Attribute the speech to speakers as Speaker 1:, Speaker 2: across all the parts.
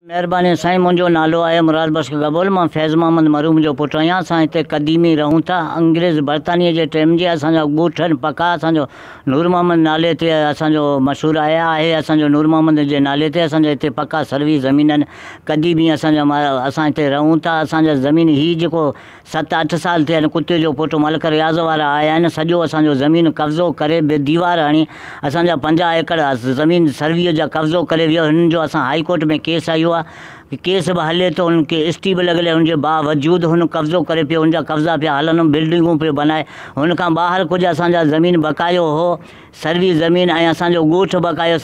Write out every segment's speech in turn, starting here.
Speaker 1: مهرباني سائين منهنجو نالو آهي مراد بخش گبول مان فيض محمد مرحوم جو پٽ آهيان. اسان هتي قديمي رهون ٿا. انگريز برطانيه جي ٽيم جي اسان جا ڳوٺ آهن پڪا. اسان جو نور محمد نالي تي اسان جو مشهور آهي آهي اسان جو نور محمد جي نالي تي اسان جا هتي پڪا سروي زمين آهن قديمي اسان جا اسان هتي رهون ٿا. اسان جا زمين هي جيڪو 7 8 سال ٿيا آهن ڪتي جو پٽ ملڪ رياض وارا آيا آهن سڄو اسان جو زمين قبضو ڪري به ديوار هڻي اسان جا 50 ايڪڙ زمين سروي جا قبضو ڪري ويو. هنن جو اسان هائي ڪورٽ ۾ ڪيس آيو آهي، ڪيس به هلي ٿو، هن کي اسٽي به لڳل آهي، هن جي باوجود هن قبضو ڪري پيو، هن جا قبضا پيا هلن، بلڊنگون پيو بنائي. هن کان ٻاهر ڪجهه اسان جا زمين بقايو هو سروي زمين ۽ اسان جو ڳوٺ بقايو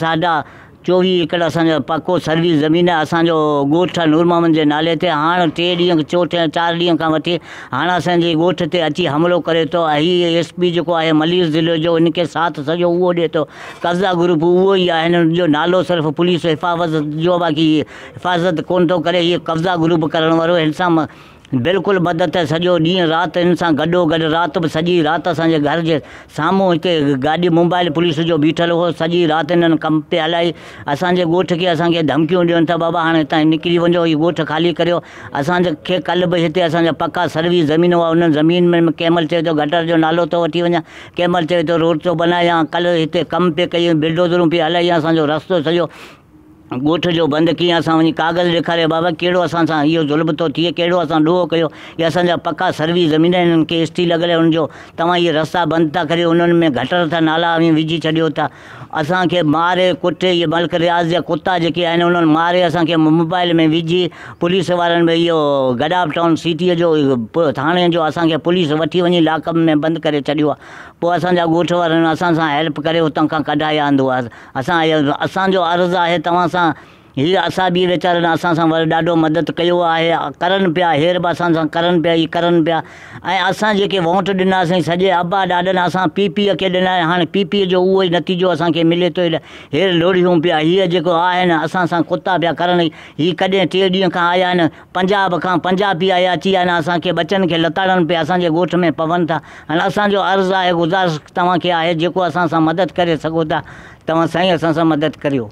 Speaker 1: 24.25 ايڪڙ اسان جو پڪو سروي زمين آهي. اسان جو ڳوٺ آهي نور محمد جي نالي تي. هاڻ 3 ڏينهن چوٿين 4 ڏينهن کان وٺي هاڻ اسان جي ڳوٺ تي اچي حملو ڪري ٿو. هي ايس پي جيڪو آهي ملير ضلعي جو هن کي ساٿ سڄو اهو ڏئي ٿو. قبضا گروپ اهو ئي آهي، هن جو نالو صرف پوليس حفاظت جو، باقي حفاظت ڪونه ٿو ڪري. هي قبضا گروپ ڪرڻ وارو هن سان بلڪل مدد سڄو ڏينهن رات هن سان گڏو گڏ رات به سڄي رات اسان جي گهر جي سامهون هتي گاڏي موبائل پوليس جو بيٺل هو. سڄي رات هنن ڪم پئي هلائي. اسان جي ڳوٺ کي اسان کي ڌمڪيون ڏين ٿا، بابا هاڻي هتان نڪري وڃو، هي ڳوٺ خالي ڪريو. اسان کي ڪلهه به هتي اسان جا پڪا سروي زمين هئا، انهن زمين ۾ ڪنهن مهل چئي ٿو گٽر جو نالو ٿو وٺي وڃان، ڪنهن مهل چئي ٿو روڊ ٿو بنايان. ڪلهه هتي ڪم پئي ڪئي، بلڊوزرون پئي هلائي، اسان جو رستو سڄو ڳوٺ جو بند ڪيئن. اسان وڃي ڪاغذ ڏيکاريا، بابا ڪهڙو اسان سان اهو ظلم ٿو ٿئي، ڪهڙو اسان ڏوهه ڪيو؟ هي اسان جا پڪا سروي زمين آهن، انهن کي اسٽي لڳل آهي، انهن جو توهان اهي رستا بند ٿا ڪريو، انهن ۾ گٽر ٿا نالا اوهين وجهي ڇڏيو ٿا. اسان کي ماري ڪٽي اهي ملڪ رياض جا ڪتا جيڪي آهن انهن ماري اسان کي موبائل ۾ وجهي پوليس وارن به اهو گڏاپ ٽائون سٽيء جو ٿاڻي جو اسان کي پوليس وٺي وڃي لاڪ اپ ۾ بند ڪري ڇڏيو آهي. پوء اسان جا ڳوٺ وارن اسان سان هيلپ ڪري اتان کان ڪڍائي آندو آهي. اسان اسان جو عرض آهي توهان سان، هي اصحابي ويچارن اسان سان ور ڏاڍو مدد ڪيو آهي، ڪرن پيا، هير به اسان سان ڪرن پيا، هي ڪرن پيا. ۽ اسان جيڪي ووٽ ڏناسين سڄي ابا ڏاڏن اسان پي پيء کي ڏنا، هاڻي پي پيء جو اهو ئي نتيجو اسان کي ملي ٿو. هير لوڙهيون پيا، هي جيڪو آهن اسان سان ڪتا پيا ڪرن. هي ڪڏهن 3 ڏينهن کان آيا آهن پنجاب کان، پنجابي آيا اچي آهن اسان کي ٻچن کي لتاڙن پيا، اسان جي ڳوٺ ۾ پون ٿا. هاڻي اسان جو عرض آهي، گذارش توهان کي آهي، جيڪو اسان سان مدد ڪري سگهو ٿا توهان سائين اسان سان مدد ڪريو.